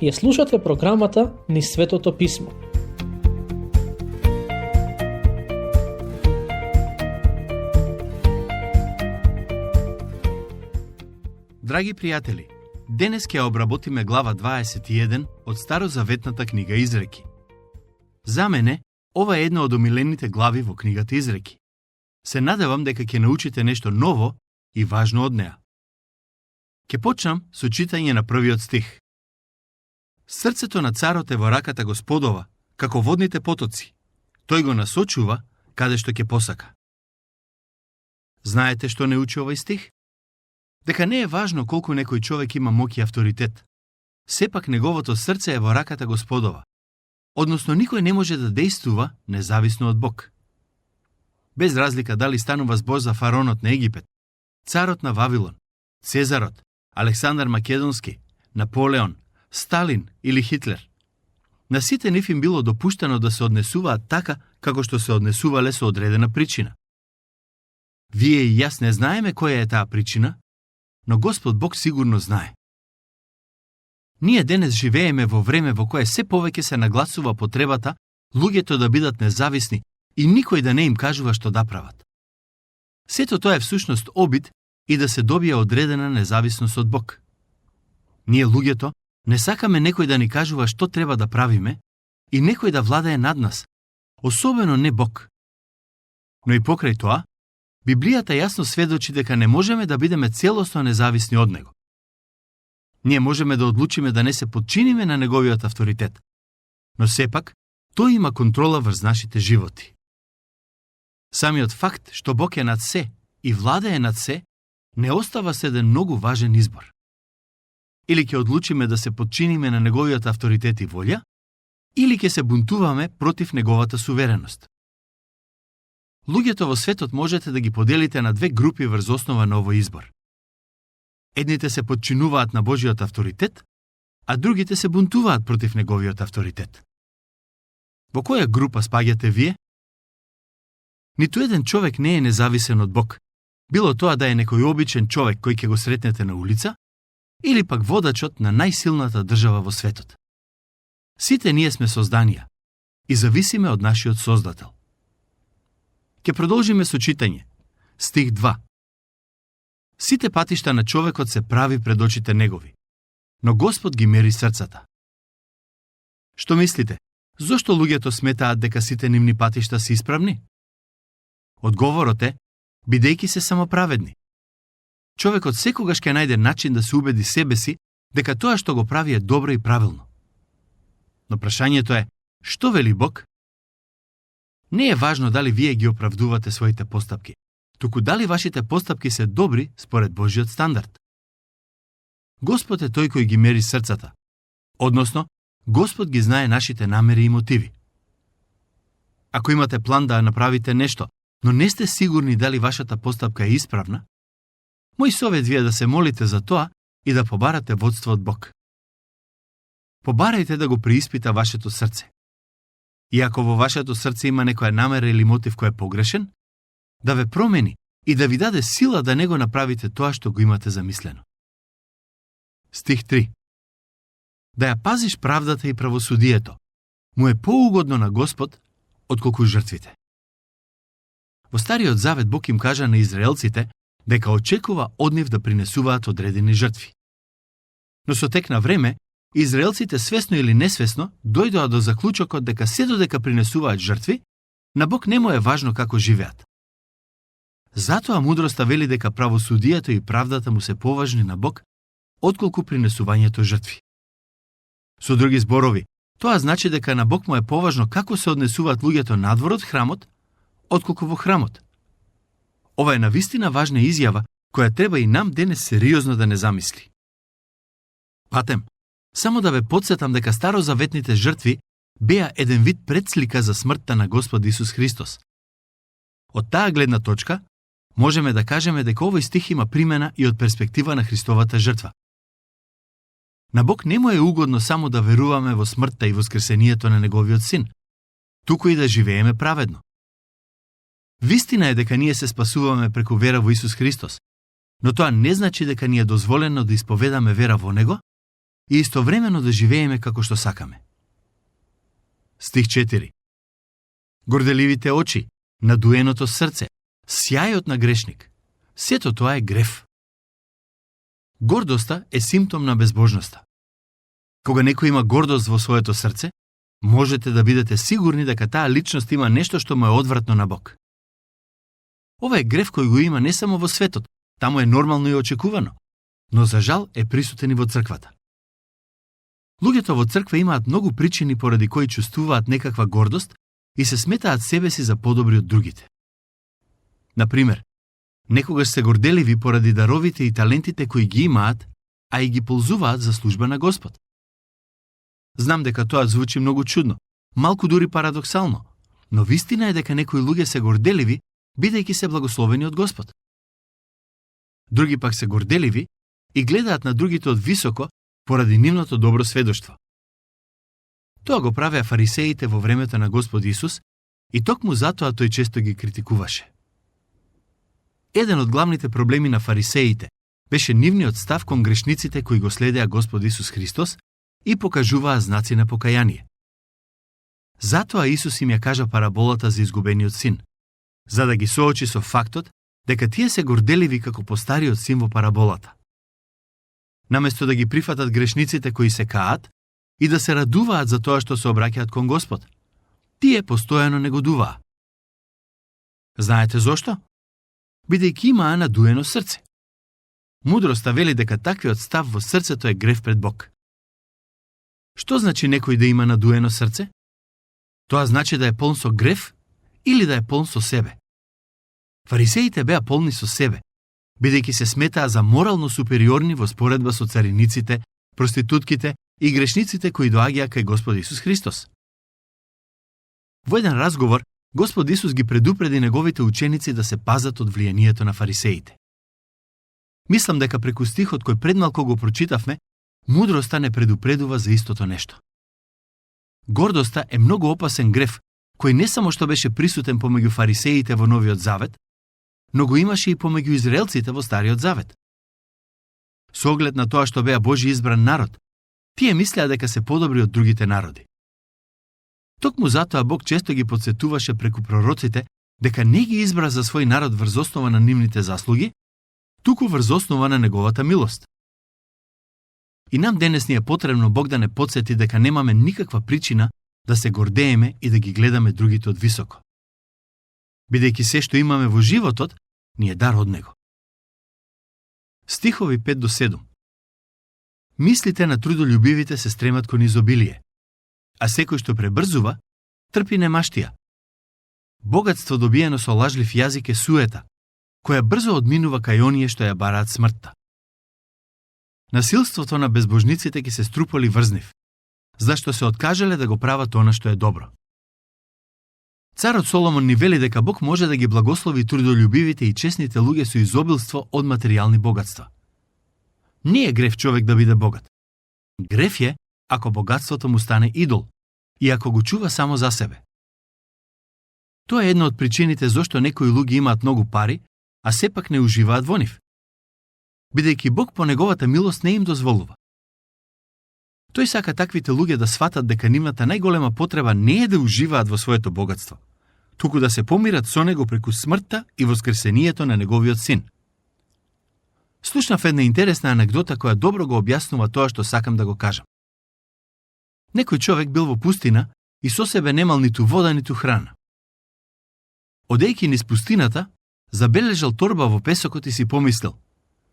Ја слушате програмата Низ Светото Писмо. Драги пријатели, денес ќе обработиме глава 21 од Старозаветната книга Изреки. За мене, ова е една од омилените глави во книгата Изреки. Се надевам дека ќе научите нешто ново и важно од неа. Ќе почнам со читање на првиот стих. Срцето на царот е во раката Господова, како водните потоци. Тој го насочува каде што ќе посака. Знаете што не учи овој стих? Дека не е важно колку некој човек има моќ и авторитет. Сепак неговото срце е во раката Господова. Односно, никој не може да дејствува независно од Бог. Без разлика дали станува збор за фараонот на Египет, царот на Вавилон, Цезарот, Александар Македонски, Наполеон, Сталин или Хитлер. На сите нив им било допуштено да се однесуваат така како што се однесувале со одредена причина. Вие и јас не знаеме која е таа причина, но Господ Бог сигурно знае. Ние денес живееме во време во кое се повеќе се нагласува потребата луѓето да бидат независни и никој да не им кажува што да прават. Сето тоа е всушност обид и да се добие одредена независност од Бог. Ние луѓето не сакаме некој да ни кажува што треба да правиме и некој да владее над нас, особено не Бог. Но и покрај тоа, Библијата јасно сведочи дека не можеме да бидеме целосно независни од Него. Ние можеме да одлучиме да не се подчиниме на Неговиот авторитет, но сепак, тој има контрола врз нашите животи. Самиот факт што Бог е над се и владее над се, не остава се еден многу важен избор. Или ќе одлучиме да се подчиниме на Неговиот авторитет и волја, или ќе се бунтуваме против Неговата сувереност. Луѓето во светот можете да ги поделите на две групи врз основа на овој избор. Едните се подчинуваат на Божиот авторитет, а другите се бунтуваат против Неговиот авторитет. Во која група спаѓате вие? Ниту еден човек не е независен од Бог, било тоа да е некој обичен човек кој ќе го сретнете на улица, или пак водачот на најсилната држава во светот. Сите ние сме созданија и зависиме од нашиот Создател. Ке продолжиме со читање. Стих 2. Сите патишта на човекот се прави пред очите негови, но Господ ги мери срцата. Што мислите? Зошто луѓето сметаат дека сите нивни патишта се исправни? Одговорот е, бидејќи се самоправедни. Човекот секогаш ќе најде начин да се убеди себе си дека тоа што го прави е добро и правилно. Но прашањето е, што вели Бог? Не е важно дали вие ги оправдувате своите постапки, туку дали вашите постапки се добри според Божиот стандард. Господ е тој кој ги мери срцата. Односно, Господ ги знае нашите намери и мотиви. Ако имате план да направите нешто, но не сте сигурни дали вашата постапка е исправна, мој совет ви е да се молите за тоа и да побарате водство од Бог. Побарајте да го преиспита вашето срце. И ако во вашето срце има некоја намера или мотив кој е погрешен, да ве промени и да ви даде сила да не го направите тоа што го имате замислено. Стих 3. Да ја пазиш правдата и правосудието, му е поугодно на Господ отколку жртвите. Во Стариот Завет Бог им кажа на израелците дека очекува од нив да принесуваат одредени жртви. Но со тек на време, израелците свесно или несвесно дојдоа до заклучокот дека се додека принесуваат жртви, на Бог не му е важно како живеат. Затоа мудроста вели дека правосудието и правдата му се поважни на Бог отколку принесувањето жртви. Со други зборови, тоа значи дека на Бог му е поважно како се однесуваат луѓето надвор од храмот отколку во храмот. Ова е навистина важна изјава која треба и нам денес сериозно да не замисли. Патем, само да ве потсетам дека старозаветните жртви беа еден вид предслика за смртта на Господ Исус Христос. Од таа гледна точка, можеме да кажеме дека овој стих има примена и од перспектива на Христовата жртва. На Бог не му е угодно само да веруваме во смртта и воскресението на Неговиот Син, туку и да живееме праведно. Вистина е дека ние се спасуваме преку вера во Исус Христос, но тоа не значи дека ни е дозволено да исповедаме вера во Него и истовремено да живееме како што сакаме. Стих 4. Горделивите очи, надуеното срце, сјајот на грешник, сето тоа е грев. Гордоста е симптом на безбожноста. Кога некој има гордост во своето срце, можете да бидете сигурни дека таа личност има нешто што му е одвратно на Бог. Ова е грев кој го има не само во светот, таму е нормално и очекувано, но за жал е присутен и во црквата. Луѓето во црква имаат многу причини поради кои чувствуваат некаква гордост и се сметаат себе си за подобри од другите. Например, некогаш се горделиви поради даровите и талентите кои ги имаат, а и ги ползуваат за служба на Господ. Знам дека тоа звучи многу чудно, малку дури парадоксално, но вистина е дека некои луѓе се горделиви, бидејќи се благословени од Господ. Други пак се горделиви и гледаат на другите од високо поради нивното добро сведоштво. Тоа го правеа фарисеите во времето на Господ Исус и токму затоа тој често ги критикуваше. Еден од главните проблеми на фарисеите беше нивниот став кон грешниците кои го следеа Господ Исус Христос и покажуваа знаци на покаяние. Затоа Исус им ја кажа параболата за изгубениот син, за да ги соочи со фактот дека тие се горделиви како постариот син во параболата. Наместо да ги прифатат грешниците кои се каат и да се радуваат за тоа што се обраќаат кон Господ, тие постојано негодуваа. Знаете зошто? Бидејќи имаа надуено срце. Мудроста вели дека таквиот став во срцето е грев пред Бог. Што значи некој да има надуено срце? Тоа значи да е полн со грев или да е полн со себе. Фарисеите беа полни со себе, бидејќи се сметаа за морално супериорни во споредба со цариниците, проститутките и грешниците кои доаѓаа кај Господ Исус Христос. Во еден разговор, Господ Исус ги предупреди неговите ученици да се пазат од влијанието на фарисеите. Мислам дека преку стихот кој предмалку го прочитавме, мудроста не предупредува за истото нешто. Гордоста е многу опасен грев, кој не само што беше присутен помеѓу фарисеите во Новиот Завет, но го имаше и помеѓу израелците во Стариот Завет. Со оглед на тоа што беа Божи избран народ, тие мислеа дека се подобри од другите народи. Токму затоа Бог често ги потсетуваше преку пророците дека не ги избра за свој народ врз основа на нивните заслуги, туку врз основа на неговата милост. И нам денес ни е потребно Бог да не потсети дека немаме никаква причина да се гордееме и да ги гледаме другите од високо. Бидејќи се што имаме во животот, ни е дар од Него. Стихови 5 до 7. Мислите на трудолюбивите се стремат кон изобилие, а секој што пребрзува, трпи немаштија. Богатство добиено со лажлив јазик е суета, која брзо одминува кај оние што ја бараат смртта. Насилството на безбожниците ќе се струполи врз нив, зашто се откажале да го прават она што е добро. Царот Соломон ни вели дека Бог може да ги благослови трудолюбивите и честните луѓе со изобилство од материјални богатства. Не е грев човек да биде богат. Грев е ако богатството му стане идол и ако го чува само за себе. Тоа е една од причините зошто некои луѓе имаат многу пари, а сепак не уживаат во нив, бидејќи Бог по неговата милост не им дозволува. Тој сака таквите луѓе да сватат дека нивната најголема потреба не е да уживаат во своето богатство, туку да се помират со него преку смртта и воскресението на неговиот син. Слушнав една интересна анегдота која добро го објаснува тоа што сакам да го кажам. Некој човек бил во пустина и со себе немал ниту вода, ниту храна. Одејќи низ пустината, забележал торба во песокот и си помислил: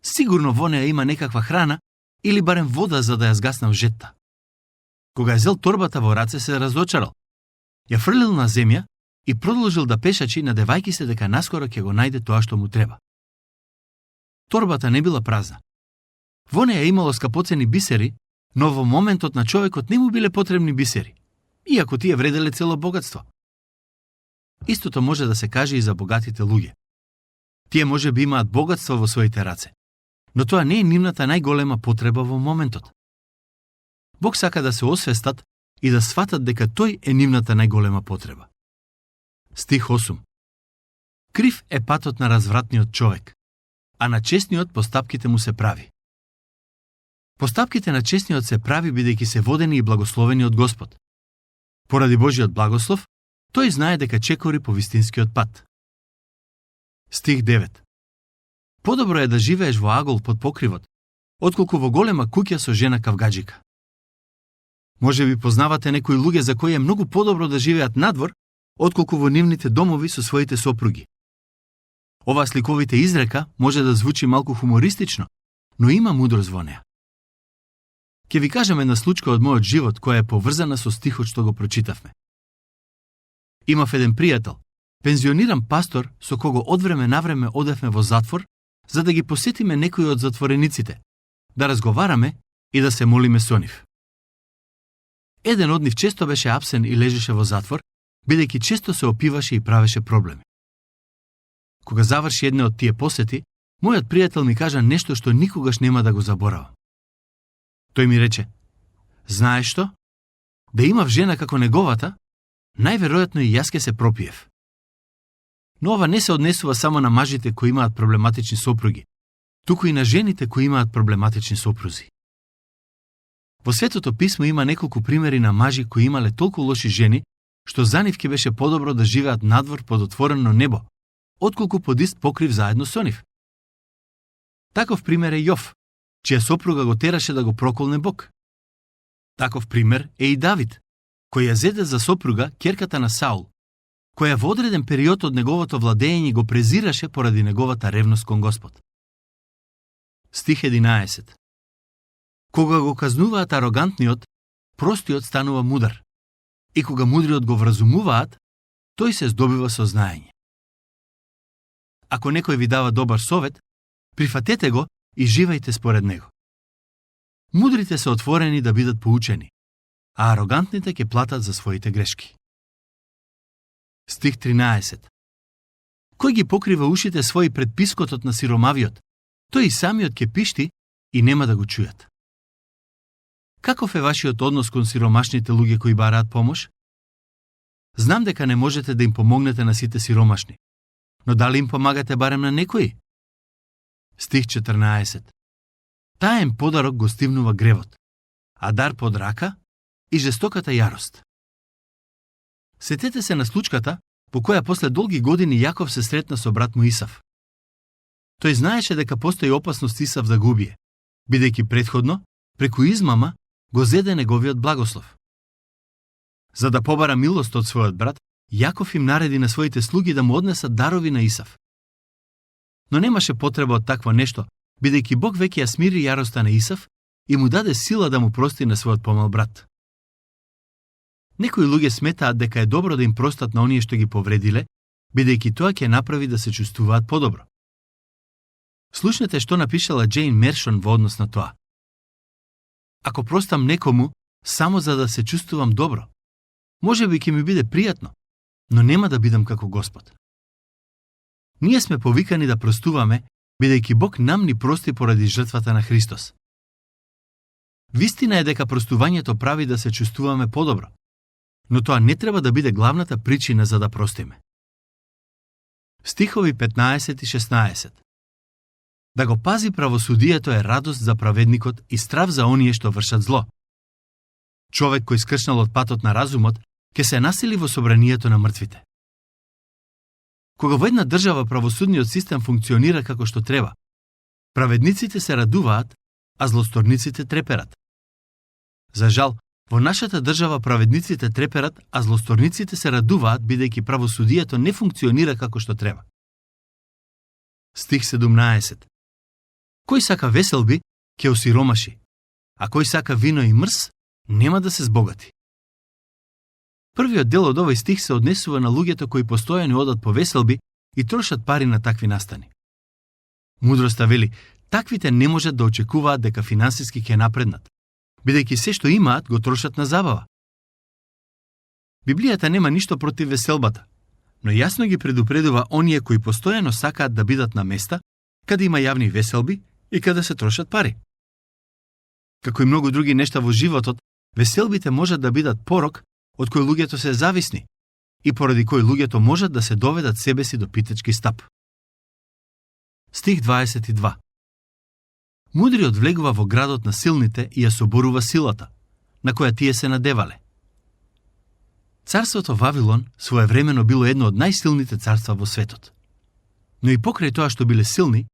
сигурно во неа има некаква храна или барем вода за да ја згаснам жетта. Кога ја зел торбата во раце, се разочарал. Ја фрлил на земја и продолжил да пешачи, надевајќи се дека наскоро ќе го најде тоа што му треба. Торбата не била празна. Во неа имало скапоцени бисери, но во моментот на човекот не му биле потребни бисери, иако тие вределе цело богатство. Истото може да се каже и за богатите луѓе. Тие може би имаат богатство во своите раце, но тоа не е нивната најголема потреба во моментот. Бог сака да се освестат и да сватат дека тој е нивната најголема потреба. Стих 8. Крив е патот на развратниот човек, а на честниот постапките му се прави. Постапките на честниот се прави бидејќи се водени и благословени од Господ. Поради Божиот благослов, тој знае дека чекори по вистинскиот пат. Стих 9. Подобро е да живееш во агол под покривот, отколку во голема куќа со жена кавгаџика. Може би познавате некои луѓе за кои е многу подобро да живеат надвор, отколку во нивните домови со своите сопруги. Ова сликовите изрека може да звучи малку хумористично, но има мудрост во неа. Ќе ви кажам една случка од мојот живот која е поврзана со стихот што го прочитавме. Имав еден пријател, пензиониран пастор со кого од време на време одевме во затвор за да ги посетиме некои од затворениците, да разговараме и да се молиме со нив. Еден од нив често беше апсен и лежеше во затвор, бидејќи често се опиваше и правеше проблеми. Кога заврши една од тие посети, мојот пријател ми кажа нешто што никогаш нема да го заборавам. Тој ми рече: знаеш што? Да имав жена како неговата, најверојатно и јас ке се пропиев. Но ова не се однесува само на мажите кои имаат проблематични сопруги, туку и на жените кои имаат проблематични сопрузи. Во Светото писмо има неколку примери на мажи кои имале толку лоши жени, што за нив ќе беше подобро да живеат надвор под отворено небо, отколку под ист покрив заедно со нив. Таков пример е Јов, чија сопруга го тераше да го проколне Бог. Таков пример е и Давид, кој ја зеде за сопруга ќерката на Саул, која во одреден период од неговото владење го презираше поради неговата ревност кон Господ. Стих 11. Кога го казнуваат арогантниот, простиот станува мудар, и кога мудриот го вразумуваат, тој се здобива со знаење. Ако некој ви дава добар совет, прифатете го и живејте според него. Мудрите се отворени да бидат поучени, а арогантните ќе платат за своите грешки. Стих 13. Кој ги покрива ушите своји пред пискотот на сиромавиот, тој и самиот ќе пишти и нема да го чујат. Каков е вашиот однос кон сиромашните луѓе кои бараат помош? Знам дека не можете да им помогнете на сите сиромашни, но дали им помагате барем на некои? Стих 14. Таен подарок го стивнува гревот, а дар под рака и жестоката јарост. Сетете се на случката по која после долги години Јаков се сретна со брат му Исав. Тој знаеше дека постои опасност Исав да го убие, бидејќи претходно, преку измама, го зеде неговиот благослов. За да побара милост од својот брат, Јаков им нареди на своите слуги да му однесат дарови на Исав. Но немаше потреба од такво нешто, бидејќи Бог веќе ја смири јароста на Исав и му даде сила да му прости на својот помал брат. Некои луѓе сметаат дека е добро да им простат на оние што ги повредиле, бидејќи тоа ќе направи да се чувствуваат подобро. Слушнете што напишала Џејн Мершон во однос на тоа. Ако простам некому само за да се чувствувам добро, може би ќе ми биде пријатно, но нема да бидам како Господ. Ние сме повикани да простуваме, бидејќи Бог нам ни прости поради жртвата на Христос. Вистина е дека простувањето прави да се чувствуваме подобро, но тоа не треба да биде главната причина за да простиме. Стихови 15 и 16. Да го пази правосудието е радост за праведникот и страв за оние што вршат зло. Човек кој скршнал од патот на разумот, ќе се насили во собранието на мртвите. Кога во една држава правосудниот систем функционира како што треба, праведниците се радуваат, а злосторниците треперат. За жал, во нашата држава праведниците треперат, а злосторниците се радуваат бидејќи правосудието не функционира како што треба. Стих 17. Кој сака веселби, ќе осиромаши, а кој сака вино и мрс, нема да се збогати. Првиот дел од овој стих се однесува на луѓето кои постојано одат по веселби и трошат пари на такви настани. Мудроста вели, таквите не можат да очекуваат дека финансиски ќе напреднат, бидејќи се што имаат го трошат на забава. Библијата нема ништо против веселбата, но јасно ги предупредува оние кои постојано сакаат да бидат на места каде има јавни веселби и каде се трошат пари. Како и многу други нешта во животот, веселбите можат да бидат порок од кој луѓето се зависни и поради кој луѓето можат да се доведат себе си до питечки стап. Стих 22. Мудриот влегува во градот на силните и ја соборува силата, на која тие се надевале. Царството Вавилон своевремено било едно од најсилните царства во светот. Но и покрај тоа што биле силни,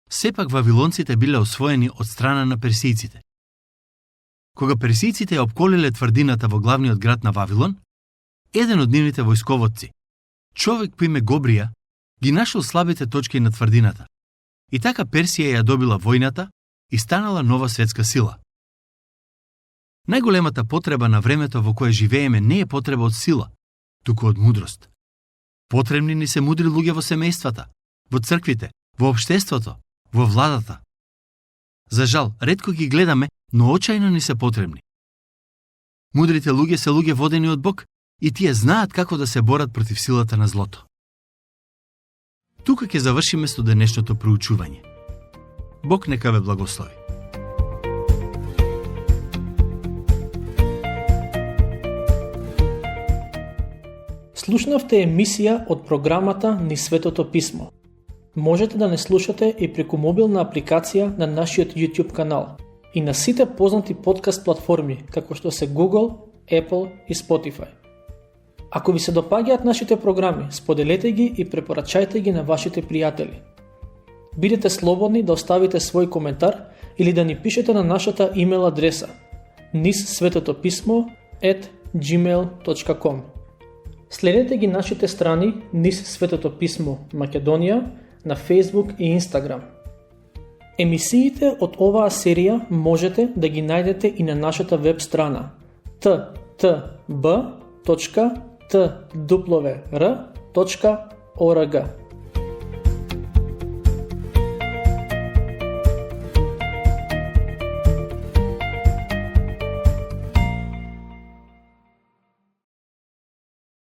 сепак вавилонците биле освоени од страна на персијците. Кога персијците ја опколиле тврдината во главниот град на Вавилон, еден од нивните војсководци, човек по име Гобрија, ги нашол слабите точки на тврдината. И така Персија ја добила војната и станала нова светска сила. Најголемата потреба на времето во кое живееме не е потреба од сила, туку од мудрост. Потребни ни се мудри луѓе во семејствата, во црквите, во општеството, во владата. За жал, ретко ги гледаме, но очајно ни се потребни. Мудрите луѓе се луѓе водени од Бог и тие знаат како да се борат против силата на злото. Тука ќе завршиме со денешното проучување. Бог нека ве благослови. Слушнавте емисија од програмата Низ Светото Писмо. Можете да не слушате и преку мобилна апликација на нашиот YouTube канал и на сите познати подкаст платформи, како што се Google, Apple и Spotify. Ако ви се допаѓаат нашите програми, споделете ги и препорачајте ги на вашите пријатели. Бидете слободни да оставите свој коментар или да ни пишете на нашата имейл адреса nizsvetopismo@gmail.com. Следете ги нашите страни Низ Светото Писмо Македонија на Facebook и Instagram. Емисиите од оваа серија можете да ги најдете и на нашата веб страна ttb.twr.org.